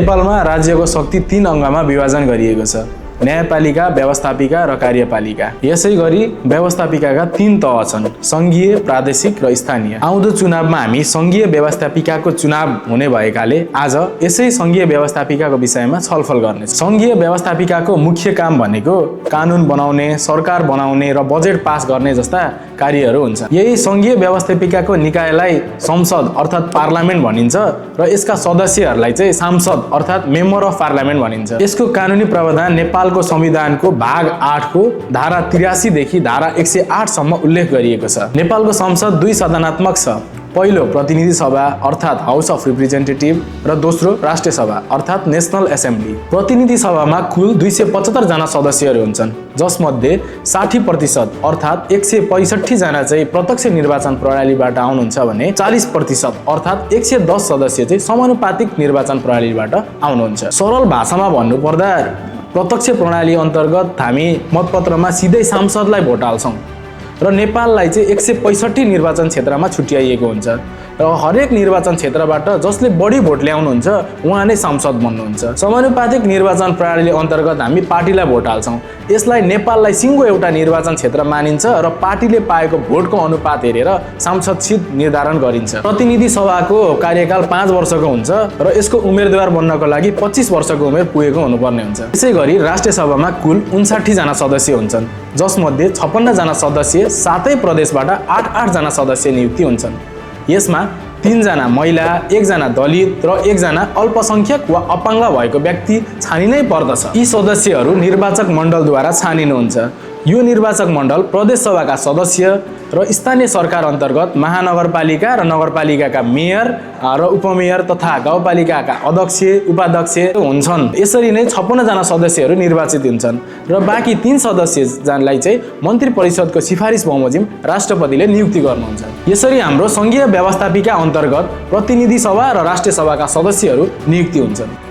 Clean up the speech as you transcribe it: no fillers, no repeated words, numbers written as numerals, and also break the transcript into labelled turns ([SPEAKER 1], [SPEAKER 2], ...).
[SPEAKER 1] नेपालमा राज्यको शक्ति 3 अङ्गमा विभाजन गरिएको छ: न्यायपालिका, व्यवस्थापिका र कार्यपालिका। यसै गरी व्यवस्थापिकाका 3 तह छन्: संघीय, प्रादेशिक र स्थानीय। आउँदो चुनावमा हामी संघीय व्यवस्थापिकाको चुनाव हुने भएकाले आज यसै संघीय व्यवस्थापिकाको विषयमा छलफल गर्नेछौँ। संघीय व्यवस्थापिकाको मुख्य काम भनेको कानुन बनाउने, सरकार बनाउने र बजेट पास गर्ने जस्ता कार्यहरू हुन्छन्। यही संघीय व्यवस्थापिकाको निकायलाई संसद अर्थात् पार्लियामेन्ट भनिन्छ र यसका सदस्यहरूलाई चाहिँ सांसद अर्थात् मेम्बर अफ पार्लियामेन्ट भनिन्छ। यसको कानुनी प्रावधान नेपालको संविधानको भाग 8 को धारा 83 देखि धारा 108 सम्म उल्लेख गरिएको छ। नेपालको संसद 2 सदनात्मक छ। पहिलो प्रतिनिधि सभा अर्थात् हाउस अफ रिप्रेजेन्टेटिभ र दोस्रो राष्ट्रिय सभा अर्थात् नेशनल एसेम्ब्ली। प्रतिनिधि सभामा कुल 275 जना सदस्यहरू हुन्छन्, जसमध्ये 60% अर्थात् 165 जना चाहिँ प्रत्यक्ष निर्वाचन प्रणालीबाट आउनुहुन्छ भने 40% अर्थात् 110 सदस्य चाहिँ समानुपातिक निर्वाचन प्रणालीबाट आउनुहुन्छ। सरल भाषामा भन्नुपर्दा प्रत्यक्ष प्रणाली अन्तर्गत हामी मतपत्रमा सिधै सांसदलाई भोट हाल्छौँ र नेपाललाई चाहिँ 165 निर्वाचन क्षेत्रमा छुट्याइएको हुन्छ र हरेक निर्वाचन क्षेत्रबाट जसले बढी भोट ल्याउनुहुन्छ उहाँ नै सांसद बन्नुहुन्छ। समानुपातिक निर्वाचन प्रणाली अन्तर्गत हामी पार्टीलाई भोट हाल्छौँ। यसलाई नेपाललाई सिङ्गो एउटा निर्वाचन क्षेत्र मानिन्छ र पार्टीले पाएको भोटको अनुपात हेरेर सांसद सिट निर्धारण गरिन्छ। प्रतिनिधि सभाको कार्यकाल 5 वर्षको हुन्छ र यसको उम्मेदवार बन्नको लागि 25 वर्षको उमेर पुगेको हुनुपर्ने हुन्छ। त्यसै गरी राष्ट्रिय सभामा कुल 59 जना सदस्य हुन्छन्, जसमध्ये 56 जना सदस्य 7 प्रदेशबाट 8-8 जना सदस्य नियुक्ति हुन्छन्। यसमा 3 जना महिला, 1 जना दलित र 1 जना अल्पसंख्यक वा अपाङ्ग भएको व्यक्ति छानिनै पर्दछ। यी सदस्यहरू निर्वाचक मण्डलद्वारा छानिनुहुन्छ। यो निर्वाचक मण्डल प्रदेश सभाका सदस्य र स्थानीय सरकार अन्तर्गत महानगरपालिका र नगरपालिकाका मेयर र उपमेयर तथा गाउँपालिकाका अध्यक्ष, उपाध्यक्ष हुन्छन्। यसरी नै 56 जना सदस्यहरू निर्वाचित हुन्छन् र बाँकी 3 सदस्यलाई चाहिँ मन्त्री परिषदको सिफारिस बमोजिम राष्ट्रपतिले नियुक्ति गर्नुहुन्छ। यसरी हाम्रो संघीय व्यवस्थापिका अन्तर्गत प्रतिनिधि सभा र राष्ट्रिय सभाका सदस्यहरू नियुक्ति हुन्छन्।